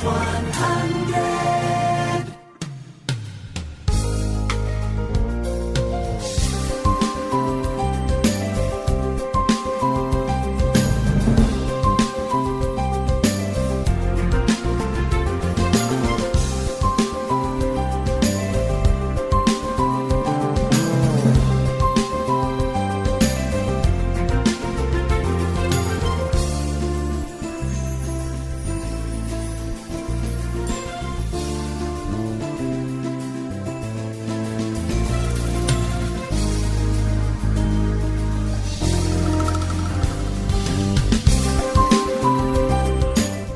100.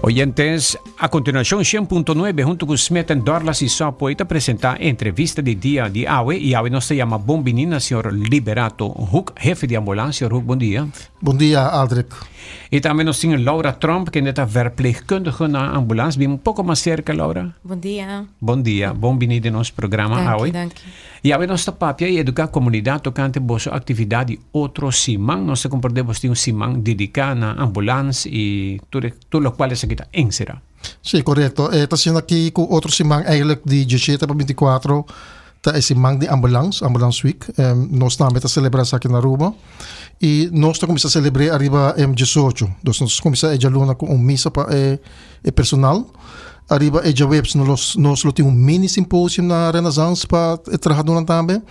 Oyentes, a continuacion 100.9 hunto cu Smith and Dorlas y Subway ta presenta entrevista di dia di awe y awe nos ta yama bon bini na señor Liberato Hoek, hefe di ambulans. Señor Hoek, bon dia. Bon dia, Aldrich. Y tambe nos tin Laura Tromp, kende ta verpleegkundige na ambulans. Bin un poco mas cerca, Laura. Bon dia. Bon dia. Bon bini den nos programa Danki, awe. danki. Y awe nos ta papia y educa comunidad tocante boso actividad di otro siman. Nos ta comprende bos tin un siman dedica na ambulans y tur e, tur locual esaki ta encera. Sí, correcto. E ta asina aki cu otro siman eigenlijk di diesshete pa binticuatro ta e siman di ambulans, Ambulance Week. Nos tambe ta celebra esaki na Aruba. Y nos ta cuminsa celebre ariba e diesocho. Dus nos ta cuminsa e djaluna cu un misa pa e e personal. Ariba e djaweps nos nos lo tin un mini symposium na Renaissance pa e trahadónan tambe.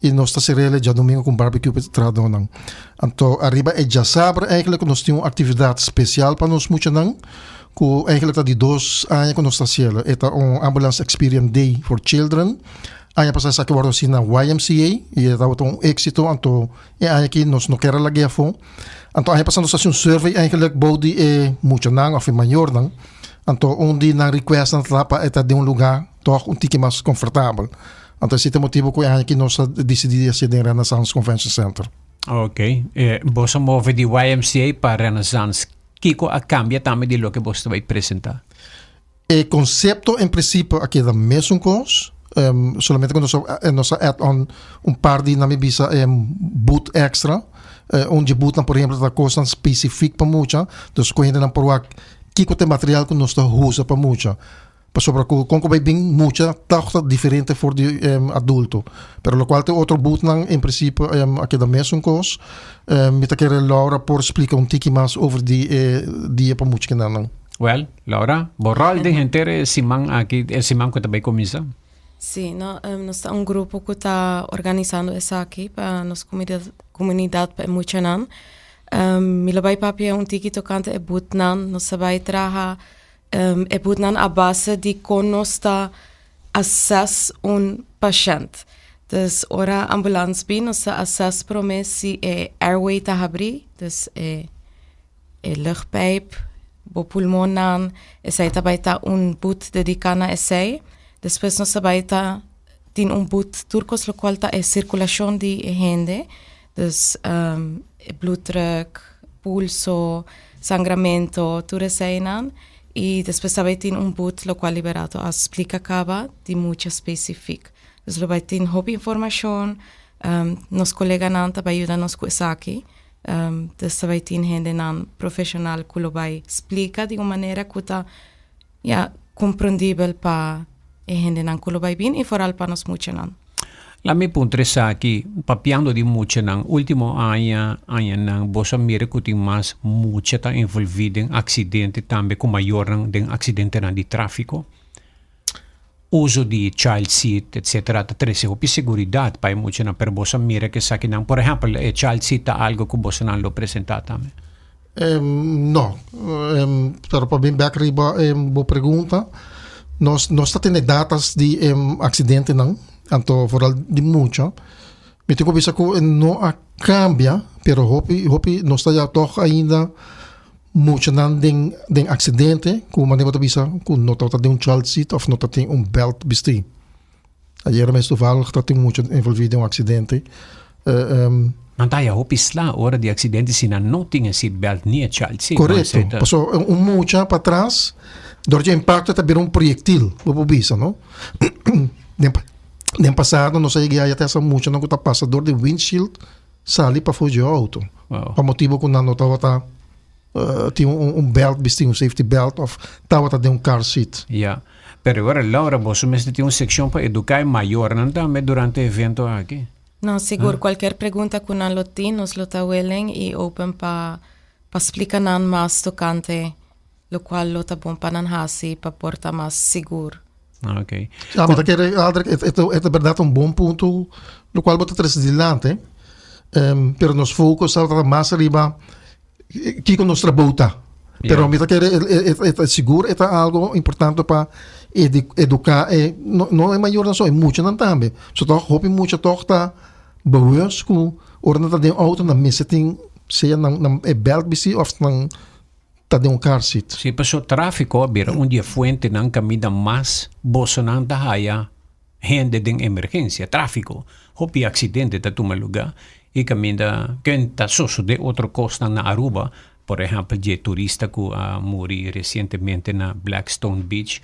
Y nos ta cer'el e djadomingo cu un barbecue pa e trahadónan. Anto ariba e djasabra eigenlijk nos tin un actividad special pa nos muchanan cu eigenlijk ta di dos aña cu nos ta haciel. E ta un Ambulance Experience Day for Children. Aña pasa esaki wordo haci na YMCA y e tabata un exito anto e aña aki nos no kier a lag'e afo. Anto aña pasa nos a haci un survey eigenlijk bou di e muchanan of e mayornan anto un di nan requestnan ta pa e ta den un lugar toch un tiki mas comfortabel. Anto esey ta e motibo cu e aña aki nos a dicidi di haci den Renaissance Convention Center. Ok, boso a move di YMCA pa Renaissance. Kiko a cambia tambe di loke boso ta bay presenta? E concepto en principio a keda mesun cos, solamente cu nos a nos a add on un par di na mi bisa boot extra. Un dje bootnan por ehemplo ta cosnan specific pa mucha, dus cu hendenan por wak kico ta e material cu nos ta usa pa mucha. Pasobra cu con cu bay bin mucha tog ta diferente for di adulto. Pero locual ta e otro bootnan en principio a keda mesun cos. Mi ta kere Laura por splica un tiki mas over di e dia pa mucha kindernan. Well, Laura, bo rol den henter e siman aki, e siman cu ta bay cuminsa? Sí, no, nos ta un grupo cu ta organisando esaki pa nos comunidad, pa e muchanan. Mi lo bay papia un tiki tocante e bootnan. Nos ta bay traha e bootnan a base di con nos ta assess un pashent. Dus ora ambulans bin nos ta assess prome si e airway ta habri, dus e e luchtpijp, bo pulmonnan, esei ta bai ta un boot dedica na esei. Despues nos ta bai ta tin un boot tur cos locual ta e circulacion di e hende, dus e bloeddruk, pulso, sangramento, tur eseinan. Y despues ta bai tin un boot locual Liberato a splica caba di mucha specific. Dus lo bai tin hopi informacion, nos coleganan ta bai yuda nos cu esaki. Dus ta bai tin hendenan profesional cu lo bai splica di un manera cu ta, ya, comprendibel pa e hendenan cu lo bai bin y vooral pa nos muchanan. Laat mi puntra esaki, papiando di muchanan, ultimo aña, añanan, boso a mira cu tin mas mucha ta envolvi den accidente tambe cu mayornan den accidentenan di trafico? Uso di child seat etcetera ta trece hopi seguridad pa e muchanan, pero boso a mira cu esakinan, por ehempel, e child seat ta algo cu bosonan lo presenta tambe? No, pero pa bin bek riba bo pregunta, nos nos ta tene datas di accidentenan, anto vooral di mucha. Mi tin ku bisa ku no a kambia, pero hopi hopi nos ta ya tòg ainda muchanan den den aksidente ku manera bo ta bisa ku no tabata den un child seat òf no ta tin un bèlt bistí. Ayera mes toevallig ta tin mucha envolví den un aksidente. Nan ta haya hopi sla ora di aksidente si nan no tin e seat belt ni e child seat. Korekto. Pasobra un mucha patras dor dje impakto ta bira un proyektil, bo por bisa no. Den pasado nos a yega haya te hasta muchanan ku ta pasa dor di windshield sali pafó dje outo. Pa motibu ku nan no tabata. Tin un belt bisti, un safety belt of tabata den un car seat. Ya. Pero ora Laura, boso mester tin un seccion pa educa e mayornan tambe durante e evento aki. No, sigur. Cualkier pregunta cu nan lo tin, nos lo ta willing y open pa pa splica nan mas tocante locual lo ta bon pa nan haci pa por ta mas sigur. Ok. Ja, mi ta kere, Aldrich, e, e, e ta berdad un bon punto, locual bo ta trece dilanti. Pero nos focus ta mas riba kiko nos trabou ta. Pero mi ta kere e ta sigur e ta algo importante pa educa e no no e mayornan so e muchanan tambe. So toch hopi mucha toch ta bewust ku ora nan ta den auto nan mester tin sea nan nan e belt bisti of nan ta den un car seat. Si, paso trafiko a bira un di e fuentenan kaminda mas bosonan ta haya hende den emergencia, trafico, hopi accidente ta tuma luga y caminda ken ta sosode otro cosnan na Aruba, por ehempel dje turista cu a muri recientemente na Black Stone Beach,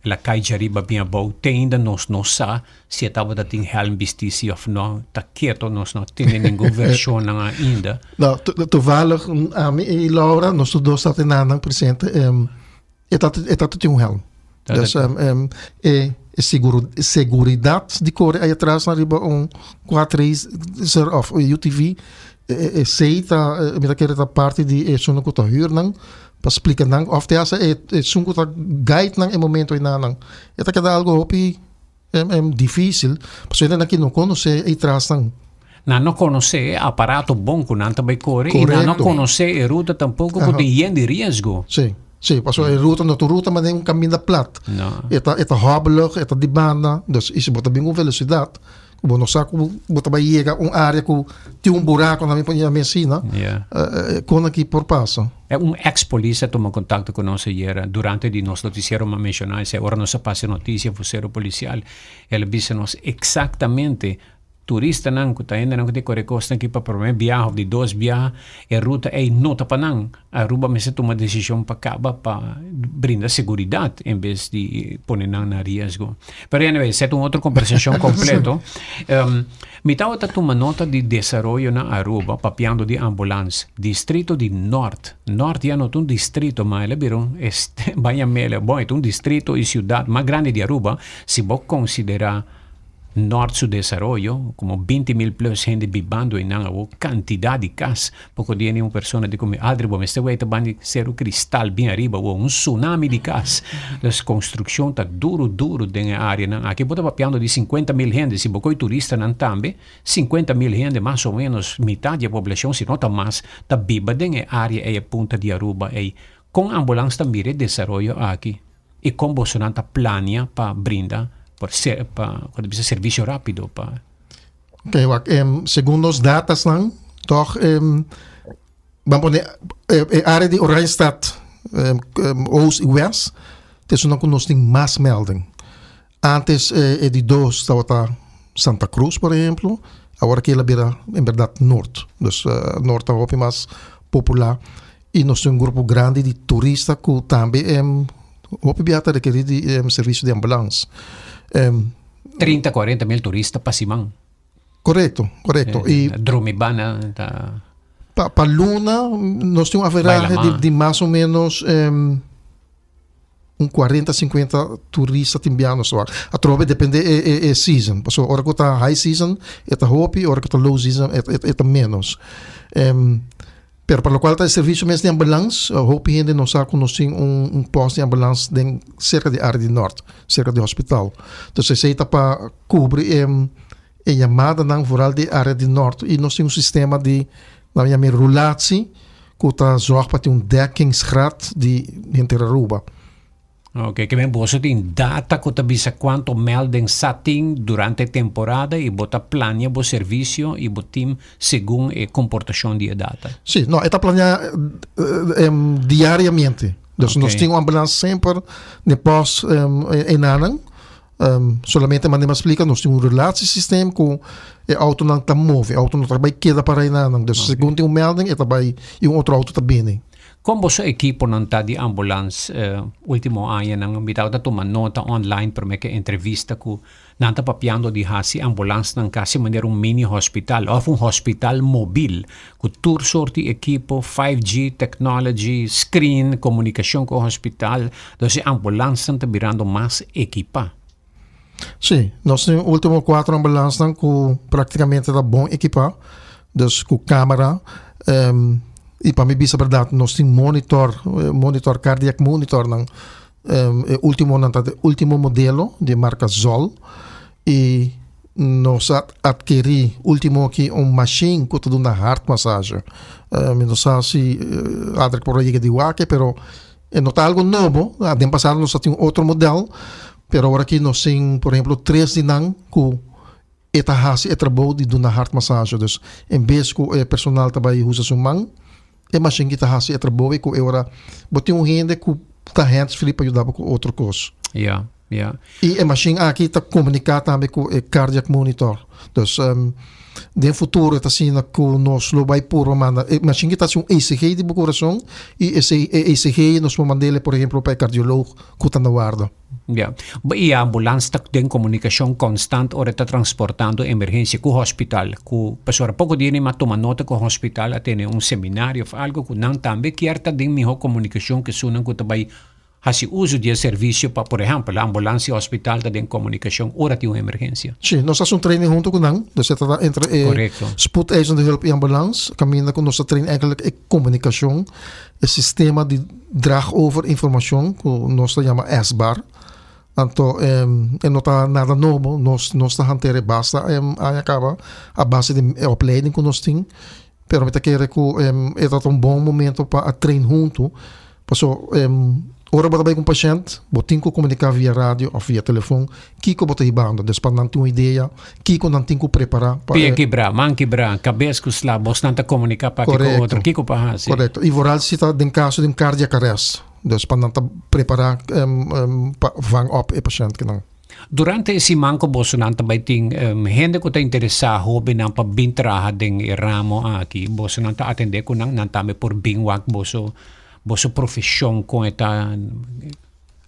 el a cay djariba bien abou, te ainda nos no sa si e tabata tin helm bisti si of no, ta keto nos no tene ningun versionnan ainda. No, toevallig ami y Laura nos tur dos ta tenanan presente. E ta e ta tin un helm. Dus um, e, e seguro, seguridad di kore ahí atrás na riba un quad racer of UTV e, e sei ta mi ta kere ta parte di e esun ku ta huur nan pa splika nan of te hasta e esun ku ta guide nan e momento ei nan. E ta keda algo hopi difícil pasobra nan ki no konosé ei tras nan. Nan no konosé e aparato bon ku nan ta bai kore i nan no konosé e ruta tampoko ku tin yen di riesgo. Sí, sí, pasobra e ruta no ta un ruta manera un kaminda plat. No. E ta e ta hobbelig, e ta di banda, dus i si bo ta bin ku velosidat ku bo no sa ku bo ta bai yega un área ku tin un buraku nan mi yama asina, kon aki por pasa. E un ex polis a tuma kontakto ku nos ayera durante di nos notisiero mi a menshoná esei ora nos a pasa e notisia vosero polisial el a bisa nos eksaktamente Turistanan ku ta hendenan ku ta kore kosnan aki pa promé biaha òf di dos biaha, e ruta ei no ta pa nan. Aruba mester tuma desishon pa kaba pa brinda seguridat en bes di pone nan na riesgo. Pero anyway, esei ta un otro kombersashon kompleto. Mi tabata tuma nota di desaroyo na Aruba papiando di ambulans. Distrito di Nort. Nort ya no ta un distrito, ma el a bira un baña mele. Bon, e ta un distrito i siudat mas grandi di Aruba si bo konsiderá Nort su desaroyo, como 20 mil plus hende bibando einan awo, cantidad di cas. Poco dia ni un persona di cu mi, Aldri bo mester weta ban di Cerro Cristal bien ariba awo, un tsunami di cas. Dus construccion ta duro duro den e areanan aki. Bo ta papiando di 50 mil hende, si bo coy turistanan tambe, 50 mil hende mas o menos mitad di e poblacion, si no ta mas, ta biba den e area ey, e punta di Aruba ey. Con ambulans ta mira e desaroyo aki? I kon bosonan ta plania pa brinda por ser pa ku ta bisa servisio rápido pa. Ok, wak, em, segun nos datasnan, toch, em, ban pone e, e área di Oranjestad, em, em, Oost i West, te esunnan ku nos tin mas melding. Antes e, e di dos tabata Santa Cruz, por ehemplo, awor aki el a bira en berdad Noord. Dus eh, Noord ta hopi mas popular. I nos tin un grupo grandi di turista ku tambe hopi bia ta rekerí di servisio di ambulans. 30, 40 mil turista pa siman. Korekto, korekto. I drumi banda ta. Pa pa luna nos tin un averahe di di mas o menos un 40, 50 turista tin bia nos wak. Atrobe depende e e e season. Pasobra ora ku ta high season e ta hopi, ora ku ta low season e e ta menos. Pero pa locual ta e servicio mes di ambulans, hopi hende no sa cu nos tin un un post di ambulans den cerca di area di Noord, cerca di hospital. Entonces esey ta pa cubri e e yamadanan vooral di area di Noord y nos tin un sistema di nan yama e rulatie cu ta zorg pa tin un dekkingsgraad di henter Aruba. Ok, ke men boso tin data ku ta bisa kuantu melding sa tin durante e temporada i bo ta plania bo servisio i bo team segun e komportashon di e data. Sí, no, e ta plania diariamente. Dus nos tin un ambulans semper n'e pòst enanan. Solamente manera mi a splika nos tin un relatiesysteem ku e outonan ta move, e outo no ta bai keda para enanan. Dus segun tin un melding e ta bai i un otro outo ta bini. Kon boso ekiponan ta di ambulans ultimo añanan? Mi tabata tuma nota online prome ke entrevista ku nan ta papiando di hasi ambulansnan kasi manera un mini hospital òf un hospital mobil ku tur sort di ekipo, 5G technology, screen, komunikashon ku hospital. Dus e ambulansnan ta birando mas ekipá. Sí, nos tin último cuatro ambulansnan ku práktikamente ta bon ekipá, dus ku kámara. Um, i pa mi bisa bèrdat, nos tin monitor, monitor cardiac monitornan. Um, e últimonan ta de último modelo di marka Zoll. I nos a adquirí último aki un machine ku ta duna hartmassage. Um, mi no sa si Adric por a yega di wak, pero E no ta algo nobo, den pasado nos a tin otro model, pero awor aki nos tin, por ehemplo, tres di nan ku e ta hasi e trabou di duna hartmassage. Dus en bes ku e personal ta bai usa su man, e mashin ki ta hasi e trabou i ku e ora bo tin un hende ku ta hands free pa yuda bo ku otro kos. Ja, ja. I e mashin aki ta komuniká tambe ku e cardiac monitor. Dus den futuro e ta asina ku nos lo bai purba manda e mashin ki ta hasi un ECG di bo kurason i ese e ECG nos por mand'el por ehemplo pa e kardiolog ku ta na warda. Ja. I e ambulans ta den komunikashon konstant ora e ta transportando emergensia ku hospital ku pasobra poko dia mi a tuma nota ku hospital a tene un seminario of algo ku nan tambe kier ta den miho komunikashon ku esunnan ku ta bai Hasi uso di e servisio pa, por ehèmpel, ambulans i hospital ta den komunikashon ora tin un emergensia. Sí, nos hasi un training huntu ku nan. Dus e ta ta entre e Korekto. spoedeisende hulp i ambulans, kaminda ku nos ta train eigenlijk e komunikashon, e sistema di draag over informashon ku nos ta yama SBAR. Anto e no ta nada nobo, nos nos ta hantera e basta aña kaba a base di e opleiding ku nos tin. Pero mi ta kere ku e ta un bon momento pa a train huntu. Paso ora bo ta bai ku un pashènt, bo tin ku komuniká via radio òf via telefòn kiko bo ta hibando. Dus pa nan tin un idea kiko nan tin ku prepará pa Pia kibrá, man kibrá, kabes ku sla, bosnan ta komuniká paki ku otro. Kiko pa hasi? Korekto. I vooral si ta den kaso di un cardiac arrest. Dus pa nan ta prepará pa vang op e pashènt kinan. Durante e siman ku bosonan ta bai tin hende ku ta interesá hóbennan pa bin traha den e ramo aki, bosonan ta atendé ku nan, nan tambe por bin wak boso boso profeshon kon e ta.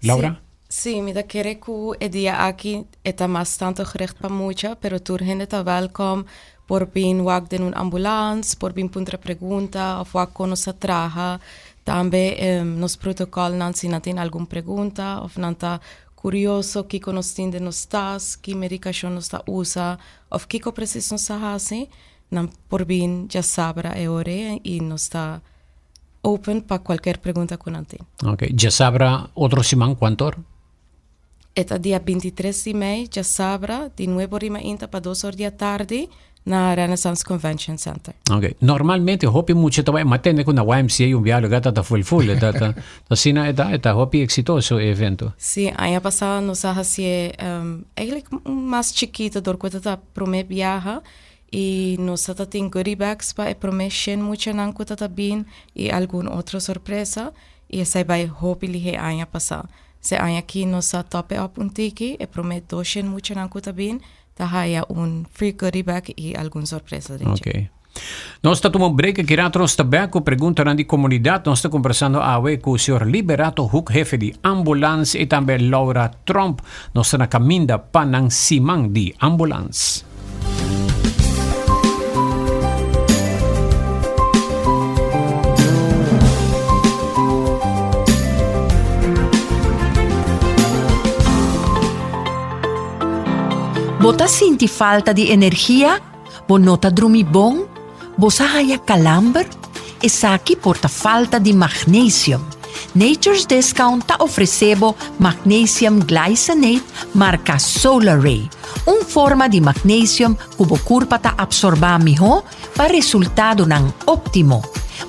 Laura? Sí, mi ta kere ku e dia aki e ta mas tanto gericht pa mucha, pero tur hende ta wèlkòm por bin wak den un ambulans, por bin puntra pregunta òf wak kon nos ta traha. Tambe nos protokòlnan si nan tin algun pregunta òf nan ta Kurioso kiko nos tin den nos tas, ki medikashon nos ta usa òf kiko presis nos ta hasi, nan por bin djasabra e ora ei i nos ta open pa kualker pregunta ku nan tin. Ok, djasabra otro siman kuantu or? E ta dia bintitres di mei, djasabra, di nuebe or di mainta pa dos or di atardi na Renaissance Convention Center. Ok, normalmente hopi mucha ta bai, ma tende ku na YMCA un biaha lugar ta ta full full, e ta ta asina e ta, e ta hopi exitoso e evento. Sí, aña pasá nos a hasié eigenlijk mas chikito dor ku e ta ta promé biaha i nos ta ta tin goodie bags pa e promé shen muchanan ku ta ta bin i algun otro sorpresa i esei bai hopi lihé aña pasá. Se aña aki nos a top e op un tiki, e promé dos shen muchanan ku ta bin Ta haya un free goodie bag y algun sorpresa den dje. Ok. Nos ta tuma un break aki rato nos ta bek ku preguntanan di komunidat. Nos ta kombersando awe ku señor Liberato Hoek, hefe di ambulans i tambe Laura Tromp. Nos ta na kaminda pa nan siman di ambulans. Bo ta sinti falta di energia? Bo no ta drumi bon? Bo sa haña kalamber? Esaki por ta falta di magnesium. Nature's Discount ta ofresé bo magnesium glycinate marka Solaray, un forma di magnesium ku bo kurpa ta apsorbá mihó pa resultadonan óptimo.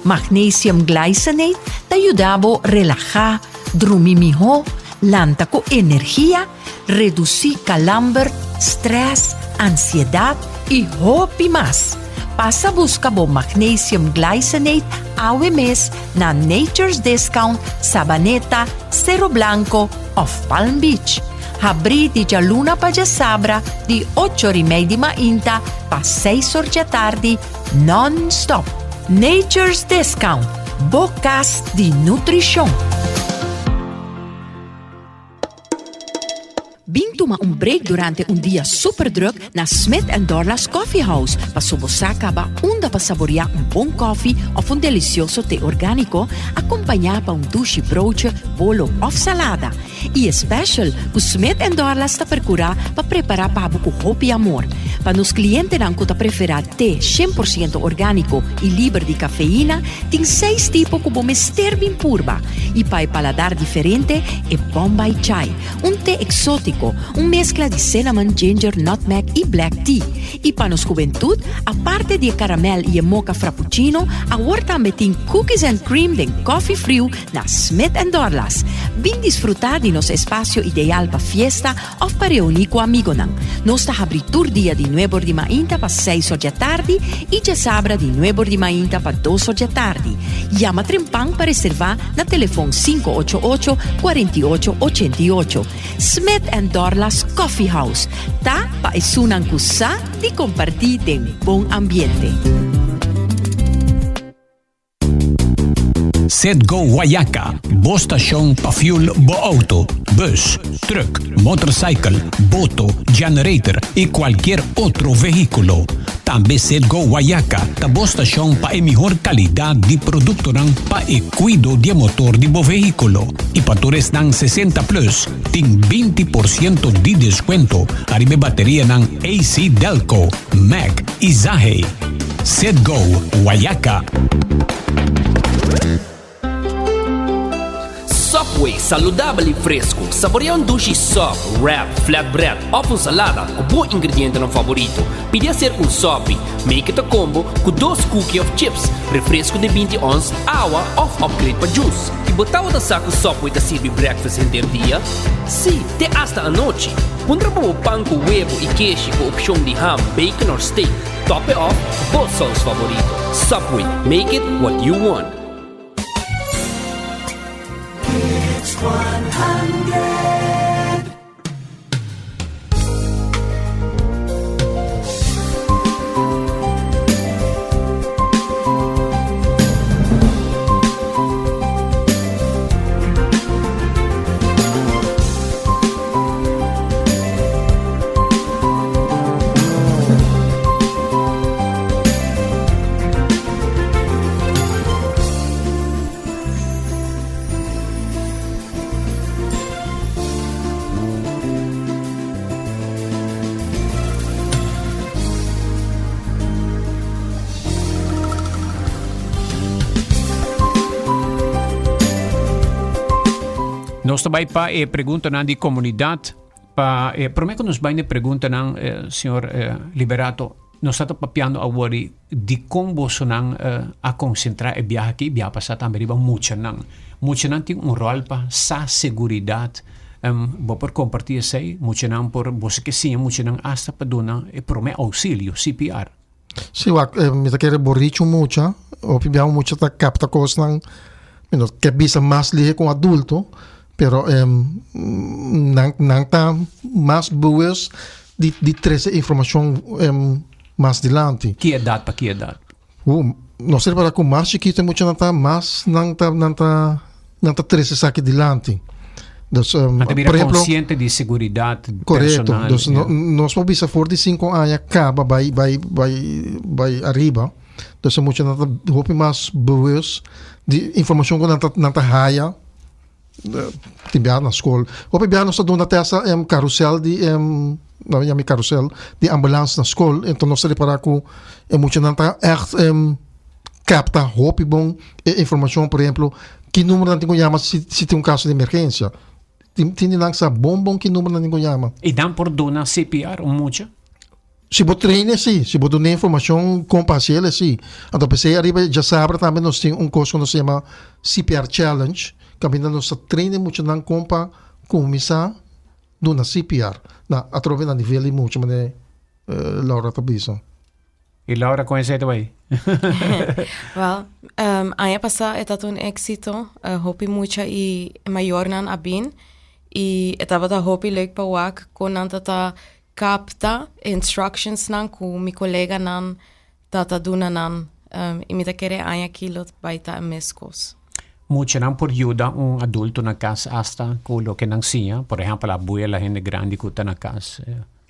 Magnesium glycinate ta yuda bo relahá, drumi mihó, lanta ku energia, Redusí kalamber, strès, ansiedat i hopi mas. Pasa buska bo magnesium glycinate awe mes na Nature's Discount, Sabaneta, Cerro Blanco òf Palm Beach. Habrí di djaluna pa djasabra di ocho or i mei di mainta pa seis or djatardi non-stop. Nature's Discount! Bo kas di nutrishon. Bin tuma un break durante un dia super druk na Smith and Dorlas Coffee House paso bo sa caba unda pa saborea un bon koffie of un delicioso te organico acompaña pa un dushi broodje, bolo of salada. Y e special cu Smith and Dorlas ta percura pa prepara pa bo cu hopi amor. Pa nos clientenan cu ta prefera te 100% organico y liber di cafeína, tin seis tipo cu bo mester bin purba. Y pa e paladar diferente, e Bombay Chai, un te exotico, un mezcla di cinnamon, ginger, nutmeg y black tea. Y pa nos hubentud, aparte di e caramel y e mocha frappuccino, awor tambe tin cookies and cream den coffee friu na Smith and Dorlas. Bin disfruta di nos espacio ideal pa fiesta of pa reuni cu amigonan. Nos ta habri tur dia di nuebor di mainta pa seis or djatardi y djasabra di nuebor di mainta pa dos or djatardi. Yama trempan pa reserva na telefon 588 48 88. Smith and Dorlas Coffee House ta pa esunnan cu sa di comparti den bon ambiente. Set Go Guayaca, bo stashon pa fuel bo auto, bus, truck, motorcycle, boto, generator y cualkier otro vehiculo. Tambe Set Go Guayaca ta bo stashon pa e mihor calidad di productonan pa e cuido di e motor di bo vehiculo. Y pa tur esnan 60 plus, tin 20% di descuento ariba e baterianan AC Delco, Mac y Zahe. Set Go Guayaca. Subway, saludabel y fresco. Saborea un dushi sub, wrap, flatbread of un salada cu bo ingredientenan favorito. Pidi acerca un sopi. Make it a combo cu dos cookie of chips, refresco di 20 ons, awa of upgrade pa juice. Y bo tabata sa cu Subway ta sirbi breakfast henter dia? Sí, te hasta anochi. Puntra pa bo pan cu webo y keshi cu opcion di ham, bacon or steak. Top it off cu bo saus favorito. Subway, make it what you want. Hits 100. Nos ta bai pa e preguntanan di komunidat. Pa e promé ku nos bai na e preguntanan, señor Liberato, nos ta papiando awor di dikon bosonan a konsentrá e biaha aki i biaha pasá tambe riba muchanan. Muchanan tin un ròl pa sa seguridat. Bo por kompartí esei? Muchanan por, boso ke siña muchanan asta pa duna e promé ousilio, CPR. Sí, wak, mi ta kere borichu mucha. Hopi bia un mucha ta kapta kosnan, mi no ke bisa mas lihe ku un adulto, pero nan nan ta mas bewust di di trese informashon mas dilanti. Ki edat pa ki edat? Nos ta ripara ku mas chikito e muchanan ta, mas nan ta nan ta nan ta trese esaki dilanti. Dus, um, Nan ta bira por ejemplo, consciente di seguridad Correcto. personal. Dus ja. no, nos por bisa voor di 5 años caba bij, bij, bij, bij arriba. Dus mucha nan ta hopi mas bewust di informacion ku nan ta, nan ta haya eh, tin biaha na school. Hopi biaha nos ta duna testa em carrusel di em nou yami carrusel di ambulance na school. Enton nos ta repara ku e mucha nan ta echt em capta hopi bon e informacion, por ejemplo, ki numero nan tin ku yama si, si tin un caso di emergencia. Tin, tin di nan sa bon bon ki numero nan tin ku yama. I nan por duna CPR un mucha? Si bo traine si, si bo duna informacion kon pa haci el si. Anto p'esei ariba djasabra tambe nos tin un cos ku nos yama CPR challenge, kaminda nos ta traine muchanan kon pa kuminsá duna CPR. Na atrobe na nivel di mucha manera Laura ta bisa. Y Laura con esey ta bay? Wel, um, aña pasá e tabata un éxito. Uh, hopi mucha y e mayornan a bin. Y e tabata hopi leuk pa wak kon nan tata capta instructionsnan ku mi koleganan tata duna nan. Um, i mi ta kere aña aki lo bai ta e meskos. Muchanan por yuda un adulto na kas asta ku loke nan siña, por ehèmpel abuela, hende grandi ku ta na kas.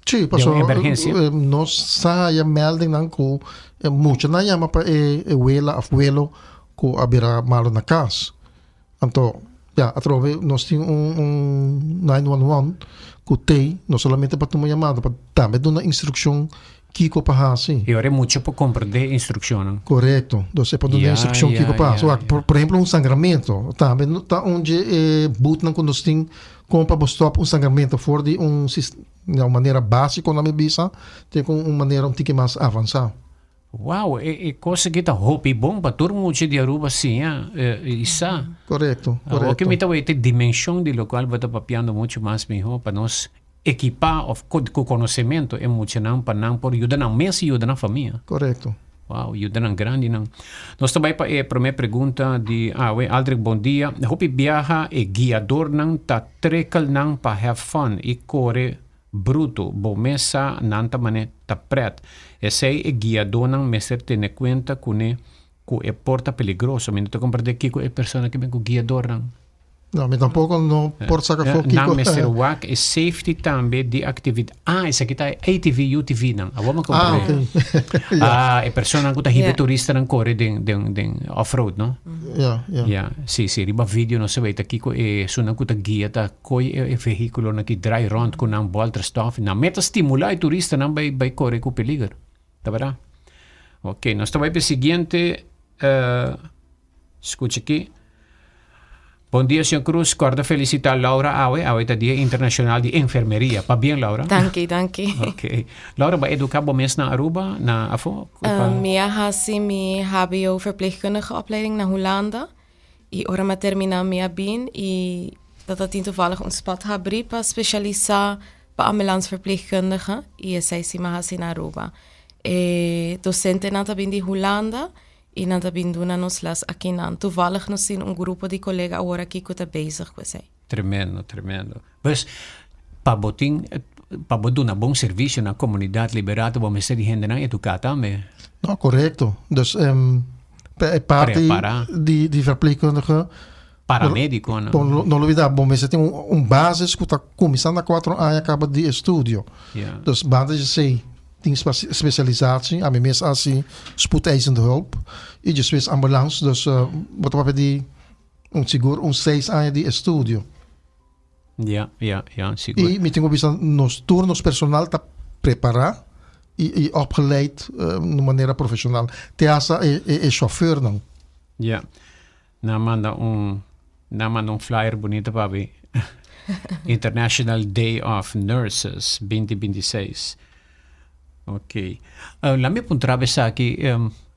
Sí, Den paso un emergencia. nos sa haya meldingnan ku e muchanan yama pa e e wela of welo ku a bira malo na kas. Anto, ya, atrobe nos tin un un 911 ku tei no solamente pa tuma yamada, pa tambe duna instrukshon kiko pa hasi. I ora e mucha por komprendé e instrukshonnan. Korekto. Dus e por duna instrukshon kiko pa hasi. Wak, por ehemplo un sangramento tambe ta un dje e butnan ku nos tin kon pa bo stòp un sangramento for di un un manera básiko nan mi bisa te ku un manera un tiki mas avansá. Wow, e e kos aki ta hopi bon pa tur mucha di Aruba siña i sa. Korekto, Awor korekto. mi ta weta e dimenshon di lokual bo ta papiando muchu mas mihó pa nos ekipá òf ku ku konosementu e muchanan pa nan por yuda nan mes i yuda nan famia. Korekto. Wow, yuda nan grandinan. Nos ta bai pa e promé pregunta di awe. Aldrich, bon dia. Hopi biaha e guiadornan ta trekel nan pa have fun i kore Bruto, bo mes sa nan ta mane ta pret. Esei e guiadónan mester tene kuenta kuné ku e por ta peligroso. Mi no ta komprendé kiko e persona ke ben ku guiadornan. No, mi tampoko no por saka afó kiko. Nan mester wak e safety tambe di aktividat. Ah, esaki ta e ATV, UTV nan. Awor mi komprendé. Ah, ok. Ah, e personanan ku ta hiba e turistanan kore den den den off-road, no? Ja, ja. Ja, si, si. Riba video nos a weta kiko e esunnan ku ta guia ta Koe e vehiculonan ki draai rond ku nan bolter stof, nan meta stimula e turistanan bai bai kore ku peliger. Ta berdad? Ok, nos ta bai pa e siguiente skucha aki. Bon dia señor Cruz, kòrda felisitá Laura awe, awe ta dia internashonal di enfermeria. Pabien Laura. Danki, danki. Ok. Laura, bo a eduká bo mes na Aruba, na afó? Mi a hasi mi hbo verpleegkundige opleiding na Hulanda. I ora mi a terminá mi a bin i ta tin toevallig un spot habrí pa spesialisá pa ambulansverpleegkundige i esei si mi a hasi na Aruba. E dosentenan ta bin di Hulanda i nan ta bin duna nos les akinan. Toevallig nos tin un grupo di kolega awor aki ku ta bezig ku esei. Tremendo, tremendo. Pues, pa bo tin, pa bo duna bon servisio na komunidat Liberato bo mester di hendenan eduká tambe. No, korekto. Dus e parti Prepará. di di verpleegkundige Paramedikonan. Bo no no lubida bo mester tin un un basis ku ta kuminsá na kuatro aña kaba di estudio. Ja. Dus banda di esei tin spesialisatie, ami mes a hasi spoedeisende hulp i despues ambulans. Dus bo ta papia di Un sigur un seis aña di estudio. Ja, ja, ja, sigur. I mi tin ku bisa nos tur nos personal ta prepará i i opgeleid na un manera profeshonal. Te hasta e e chauffeurnan. Ja. Nan manda un nan manda un flyer bunita pa mi. International Day of Nurses binti binti seis. Ok. La mi puntra bo esaki,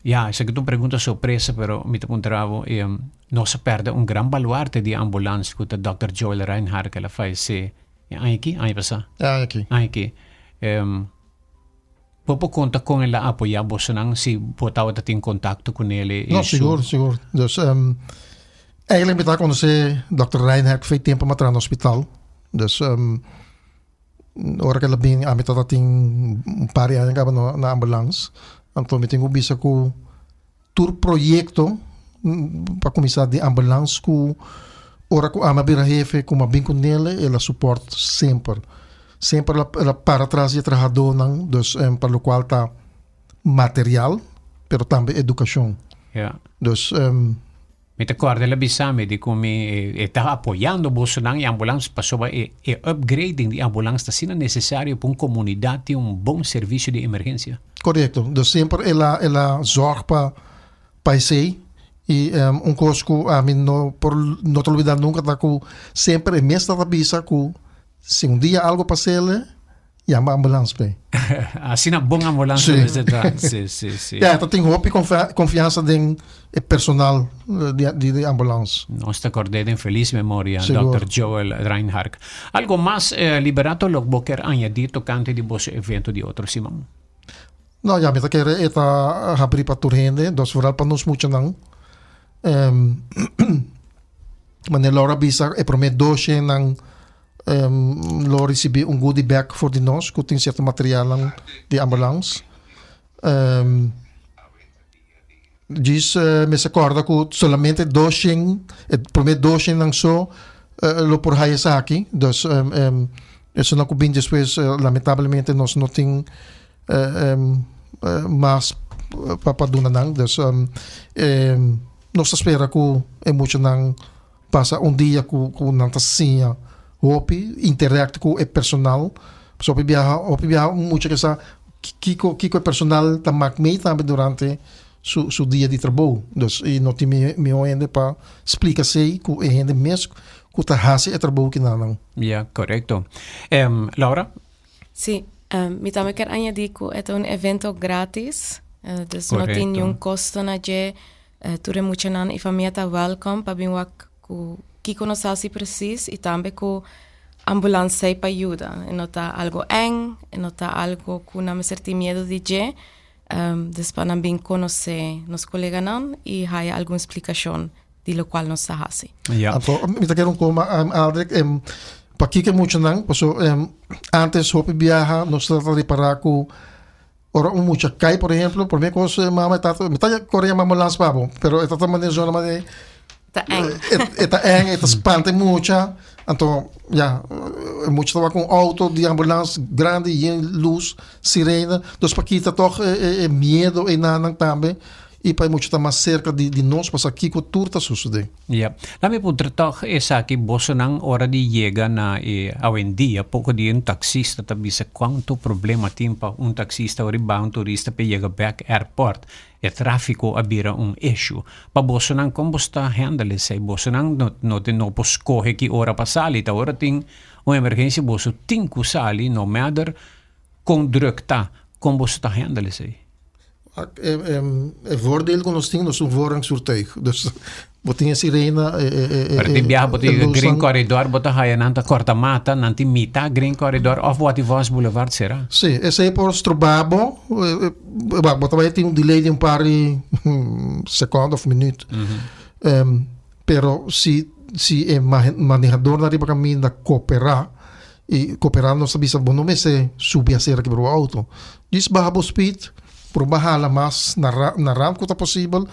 ya, esaki ta un pregunta sorpresa, pero mi ta puntra bo, nos a perde un gran baluarte di ambulans ku ta Dòkter Joel Reinhard ku el a fayesé e aña aki, aña pasá? E aña aki. Aña aki. Bo por konta kon el a apoyá bosonan si bo tabata tin kontakto ku nel i No, su. sigur, sigur. Dus, eigenlijk mi ta konosé Dòkter Reinhard fe tempu mi a traha na hospital. Dus, Ora ku el a bini ami tabata tin un par di aña kaba na ambulans, anto mi tin ku bisa ku tur proyekto pa kuminsá di ambulans ku ora ku ami a bira hefe ku mi a bin ku nel el a suport semper. Semper el a para tras di e trahadónan dus pa lokual ta material pero tambe edukashon. Dus. Mi ta kòrda el a bisa mi di ku mi e ta apoyando bosonan e ambulans pasobra e e upgrading di ambulans ta asina nesesario pa un komunidat tin un bon servisio di emergensia. Korekto. Dus semper el a el a zòrg pa pa esei i un kos ku ami no por no ta lubida nunka ta ku semper e mes tabata bisa ku si un dia algo pas'el Yama ambulans p'e. Asina bon ambulans Sí. mester ta. Sí, sí, sí. Ja, ta tin hopi confiansa den e personal di, di, di ambulans. Nos ta kord'é den felis memoria, Sigur. Dòkter Joel Reinhardt. Algo mas, Liberato, lo bo kier añadí tokante di boso evento di otro siman? No, ja, mi ta kere e ta habrí pa tur hende, dus vooral pa nos muchanan. Manera Laura a bisa, e promé doshenan Lo ricibi un goodie bag for di nos cu tin cierto materialnan di ambulance. Djis mester kòrda ku solamente doshen, e promé doshennan so lo por haya esaki. Dus esunnan ku bin despues lamentablemente nos no tin mas pa pa duna nan. Dus nos ta spera ku e muchanan pasa un dia ku ku nan ta siña hopi, interact ku e personal. Pasobra hopi biaha hopi biaha un mucha ke sa kiko kiko e personal ta mak mee tambe durante su su dia di trabou. Dus i no tin mihó hende pa splika esei ku e hende mes ku ta hasi e trabou kinanan. Ya, korekto. Laura? Sí, mi tambe kier añadí ku e ta un evento gratis, dus no tin niun kosto na dje. Tur e muchanan i famia ta wèlkòm pa bin wak ku kiko nos hasi presis i tambe ku ambulans ei pa yuda. E no ta algo eng, e no ta algo ku nan mester tin miedu di dje. Dus pa nan bin konosé nos koleganan i haya algun splikashon di lokual nos ta hasi. Ja. Anto, mi ta kere un koma, Aldrich, pakiko e muchanan, paso antes hopi biaha nos ta ripará ku Ora un mucha kai, por ehemplo, prome kos mama e tata, mi ta kore yama ambulans pa bo, pero e ta ta manda zona mane Ta eng. E ta eng, e ta spanta e mucha. Anto, ya, e mucha ta wak un auto di ambulans grandi, yen luz, sirena. Dus pa kita toch e miedo einan tambe i pa e mucha ta mas serka di nos pa sa kiko tur ta sosode. Ya. Laat mi puntra tòg esaki, bosonan ora di yega na e awendia poko di un taksista ta bisa kuantu problema tin pa un taksista ora i baha un turista pa e yega bèk airport. E tráfiko a bira un issue. Pa bosonan kon bos ta handle esei? Bosonan no no tin no por skohe ki ora pa sali. Ta ora tin un emergensia boso tin ku sali no matter kon drùk ta. Kon boso ta handle esei? E voordeel ku nos tin, nos un voorrangsvoertuig. Dus bo tin e sirena, e e e Pero tin biaha bo tin Green Corridor, bo ta haya nan ta korta mata, nan tin mita Green Corridor of bo a tin Vos Boulevard sera. Sí, esei por stroba bo, bo ta bai tin un delay di un par di sekondo of minuut. Pero si si e manehadornan riba kaminda koperá I koperá nos ta bisa bo no mester subi asera kibra bo outo. Djis baha bo speed, proba hala mas na na ramp ku ta posibel.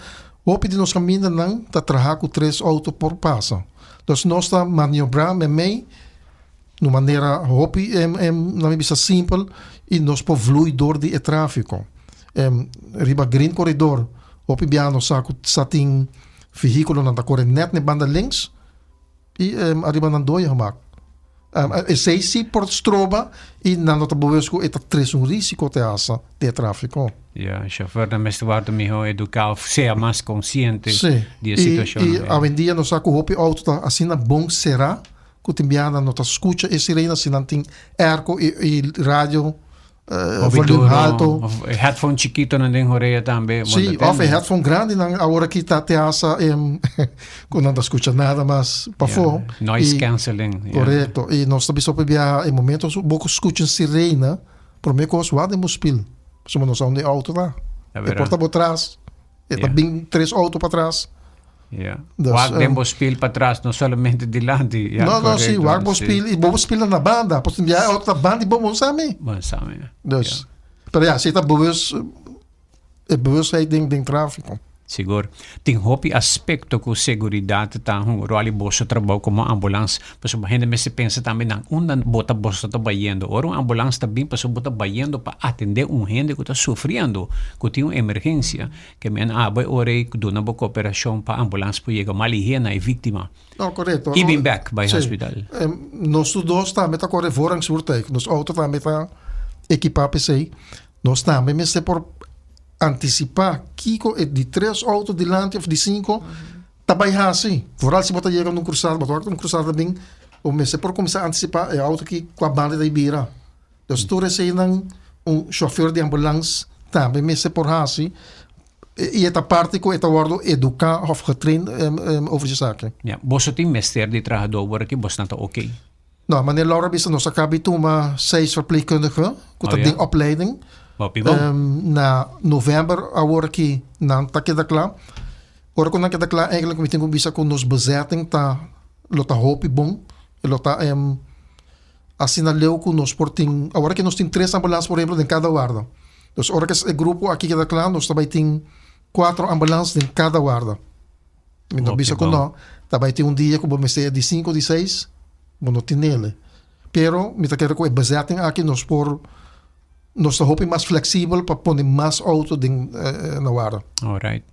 Hopi di nos kamindanan ta traha ku tres outo por pasa. Dus nos ta maniobrá memei na un manera hopi na mi bisa simpel i nos por vlui dor di e tráfiko. Riba Green Corridor hopi biaha nos sa ku sa tin vehíkulonan ta kore nèt na e banda links. I ariba nan doya gemak. Esei si por stroba i nan no ta bewust ku e ta trese un risiko te hasta den e trafiko. Ya, shofèrnan mester wòrdu mihó eduká òf sea mas konsiente di e situashon. I awendia nos sa ku hopi outo ta asina bon será ku tin biaha nan no ta skucha e sirena si nan tin airco i radio. Hopi volume alto. Of headphone chikito nan den horea tambe. Sí, of e headphone grandi nan awor aki ta te hasta ku nan ta skucha nada mas pafó. Yeah. Noise y, canceling. Yeah. Korekto. I nos ta bisa hopi biaha e momento bo ku skucha un sirena, promé kos wak den bo spil. Pasobra no sa unda e auto ta. E por ta bo tras. E ta bin tres auto patras. Ja. Dus, wak den bo spiel patras, no solamente dilanti. Ja, no, no, sí, wak bo spiel y bo spiel na banda. Pues ja, outra banda y bo bon sami. Bon sami. Ja. Dus, ja. Pero ja, si ta bewust, e bewustheid den, den tráfico. Sigur. Tin hopi aspecto cu seguridad ta un rol y boso trabou como ambulans. Pasobra hende mester pensa tambe nan unda bo ta boso ta bayendo. Ora un ambulans ta bin pasobra bo ta bayendo pa atende un hende cu ta sufriendo, cu tin un emergencia. Ke men abo e ora ei duna bo koperashon pa ambulans por yega mas lihé na e víktima. No, korekto. I bin bèk bai hospital. Nos tur dos tambe ta kore voorrangsvoertuig. Nos outo tambe ta ekipá pa esei. Nos tambe mester por antisipá kiko e di tres outo dilanti òf di sinku ta bai hasi. Vooral si bo ta yega na un krusada, bo ta wak un krusada bin, bo mester por kuminsá antisipá e outo aki kua banda ta bira. Dus tur eseinan un chauffeur di ambulans tambe mester por hasi i e ta parti ku e ta wòrdu eduká òf getraind over esaki. Ya, boso tin mester di trahadó awor aki bosnan ta oké? No, meneer Laura bisa nos a kabi tuma seis verpleegkundigen ku ta den opleiding. Hopi bon. Na novèmber awor aki nan ta keda kla. Ora ku nan keda kla eigenlijk mi tin ku bisa ku nos bezetting ta lo ta hopi bon. E lo ta Asina leu ku nos por tin, awor aki nos tin tres ambulans por ehemplo den kada warda. Dus ora ku e grupo aki keda kla nos ta bai tin Cuatro ambulance den cada warda. Mi no bisa cu no. Ta bay tin un dia cu bo mester di cinco di seis, bo no tin nele. Pero mi ta kere cu e bezetting aki nos por, nos ta hopi mas flexibel pa pone mas auto den na warda. Alright.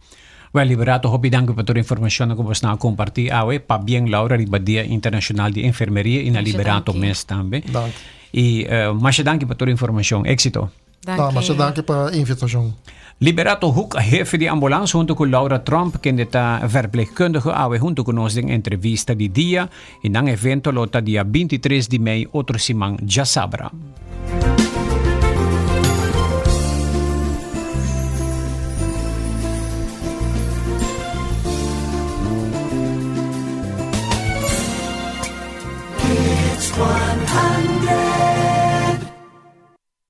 Well, Liberato, hopi danki pa tur e informacionnan cu bosnan a comparti awe. Pabien Laura riba Dia Internacional di Enfermeria y na Liberato mes tambe. Danki. Y masha danki pa tur e informacion. Exito. Danki. Masha danki pa e invitacion. Liberato Hoek, hefe di ambulans hunto cu Laura Tromp, kende ta verpleegkundige awe hunto cu nos den entrevista di dia. Y nan evento lo ta dia 23 di mei otro siman djasabra.